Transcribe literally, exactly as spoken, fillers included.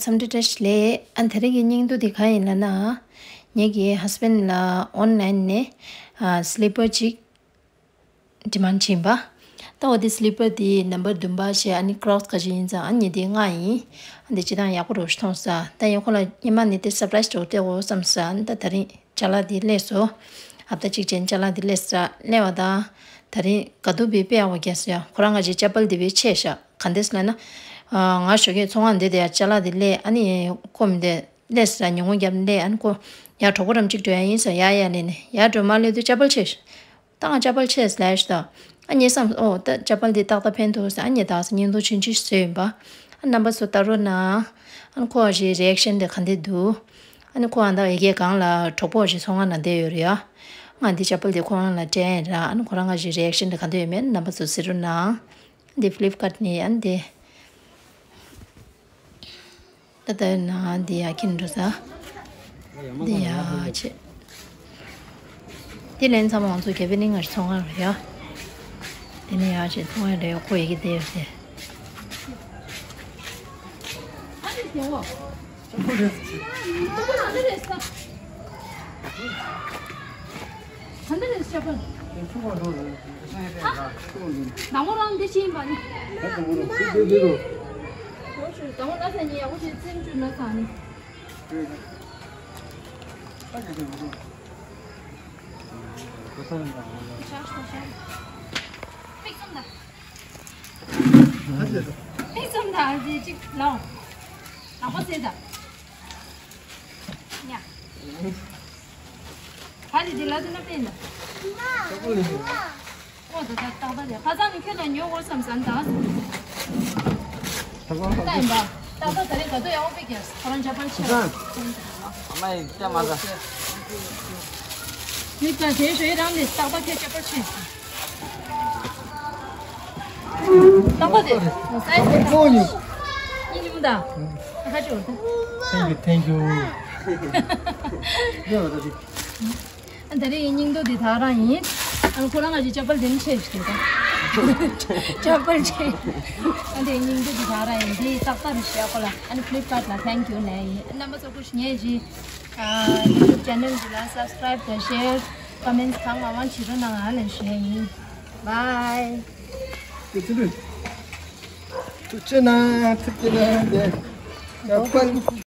འཚམས་འདྲི་བཀྲ་ཤིས་བདེ་ལེགས། ཨ་ནི་དེ་རིང་གི་སྙིང་བསྡུས་དེ་གང་ཡིན་ལབ་ན། ངེད་ཀྱི་ཧས་བྷེན་ལ་ཨོན་ལན་ནས་ཨ་སི་ལི་པར་ཅིག་ཌི་མན་ཌི་བྱིན་པ། ད་འོ་དེ་སི་ལི་པར་དེ་ནམ་བར་བདུན་པ་བྱས། ཨ་ནི་ཀྲོག་སི་ག་ཅི་ཡིན་ཙང་། ཨ་ནི་དེ་ལྔ་ཡིན། ཨ་འདི་སྤྱིར་བཏང་ཡག་པོ་འདྲ་བོ་ཞིག་མཐོང་སོང་། ད་ཡིན་ཁོ་ལ་སྔོན་མ་ནས་དེ་སར་པ་རའི་སི་འདྲ་བོ་སྟེར་དགོས་བསམ་སོང་། ཨ་ནི་ད་དེ་རིང་ཅ་ལག་དེ་སླེབས་སོང་། ཧབ་ཏ་གཅིག་ཅན་ཅ་ལག་དེ་སླེབས་སོང་། སླེབས་པ་དང་ད་རིང་དགའ་སྡུག་དཔེ་དཔེ་ཡག་པོ་བརྒྱབ་སོང་ཡ། ཁོ་རང་ང་ཅག་ཅ་པལ་དེ་དཔེ་ཆེ་ཤག་ག་འདྲས་ལབ་ན། ཨ་ང་ཞོགས་ཀས་ཚོང་ཁང་འདི་དེ་ཡ་ཅ་ལག་དེ་སླེབས། ཨ་ནི་ཁོ་མི་འདི་སླེབས་ཟེར། ཉིན་གུང་རྒྱབ་སླེབས། ཨ་ནི་ཁོ་ཡ་གྲོགས་པོ་རམ་གཅིག་འགྲོ་ཡ་ཡིན་ཟེར། ཡ་ཡ་ལབ་ནས་ཡ་འགྲོ་མ་སླེབས་དུས་ཅ་པལ་ཆེ་ཤག་ད་ང་ཅ་པལ་ཆེ་ལབ་ཤག་ད་ཨ་ངས་བསམ། ཨོ་ད་ཅ་པལ་འདི་ཏག་ཏག་ཕན་ཐོགས་ཟེར། ཨ་ངས་ད་སྙིང་སྡུག་ཆུང་ཆུང་ཞིག་བཟོས་ཡིན་པ། ཨ་རྣམ་པ་ཚོ་ལྟ་རོགས་གནང་། ཨ་ནི་ཁོ་བ་ཞིག་རི་ཨེག་ཤན་དེ་ག་འདྲས་འདུག་ཨ་ནི་ཁོ་ཨ་ད་ཡ་གི་སྒང་ལ་གྲོགས་པོ་ཞིག་ཚོང་ཁང་ནང་བསྡད་ཡོད་རེད་ཡ། ང་འདི་ཅ་པལ་དེ་ཁོ་རང་ལ་སྤྲད་ཡིན་ར། ཨ་ནི་ཁོ་རང་ག་ཞིག་རི་ཨེག་ཤན་དེ་ག་འདྲས་ཡོད་མེད་རྣམ་པ་ཚོ་གཟིགས་རོགས་གནང་། འདི་ཕི་ལིབ་ཀར་ནས། ཨ་ནི་འདི་ད་ལྟ་ན་འདི་ཡ་ཁྱིན་འགྲོ་ས། འདི་ཡ་ཆེ། འདི་ལན་ཚང་མ་ང་ཚོ་ག་པེ་ནི་ང་ཚོ་ཚོང་ཁང་རེད་ཡ། འདི་ནས་ཡ་ཆེ་ཚོང་ཁང་རེད། ཁོ་ཡི་གེ་བསྡད་ཡོད་དེ། ད་འདི་རེད་ཤག་པ། ནང་མོ་རང་འདི་ཕྱིན་པ་ནི། ད་མོ་ལ་ས་ཉི་ཡག་པོ་ཞིག་བཙེམ་བཅུག་ན་ས་ནི། ཤག་ཤག་ཤག་ཕིག་ཙམ་ད། ཕིག་ཙམ་ད། ཨ་ཙི་ཅིག་ལའོ། ནག་པོ་ཟེར་ད། ཉ། ཕ་རི་དེ་ལ་དེ་ན་པེན་ད། ཨོ་ད་ད་ཏག་ཏག་རེད། ཁ་སང་ནི་ཁྱོད་ལ་ཉོ་དགོས་བསམ་བསམ་ད། ད་ཡིན་པ། ཏག་ཏག་ད་རེས་ག་དུས་ཡག་པོ་པེ་རྒྱབ། ཁོ་རང་ཇ་པར་ཆེ། ཨ་མ་ཡིན་ཅག་མ་ཟ། ཡུལ་ཅག་དེ་ཞོ་ཡི་རང་ནས་ཏག་ཏག་ཁྱོད་ཇ་པར་ཆེ། ཏག་ཏག་དེ་སའི་ཛི་ཏག་ཏག་ཉིན་ཉིན་མོ་ད། ཁ་ཅིག་འོ་ད། Thank you, thank you. ཨ་ད་རེས་སྙིང་སྡུག་འདི་དག་རང་ཡིན། ཨ་ཁོ་རང་ང་ཅི་ཅ་པལ་འདི་ནི་ཆེ་ཞིག་རེད་ད། ཅ་པལ་ཆེ། ཨ་འདི་སྙིང་སྡུག་འདི་དག་རང་ཡིན། འདི་ཏག་ཏག་རེད་ཤག་ཁོ་ལ། ཨ་ནི་ཕི་ལིབ་ཀར་ལ་thank you ལབ་ཡིན། རྣམ་པ་ཚོ་སྐུ་ཞབས་ངས་ཅི་ཨ་ཡུ་ཊུབ་ཆེ་ནལ་འདི་ལ་སབ་སི་ཀ་རེབ་དང་ཤེར་ཀོ་མེན་ཊི་གང་མང་མང་བྱེད་རོགས་གནང་ཨ་ལབ་ཞུ་ཡ་ཡིན། Bye. ཐུགས་རྗེ་གནང་། ཐུགས་རྗེ་གནང་། ཐུགས་རྗེ་གནང་།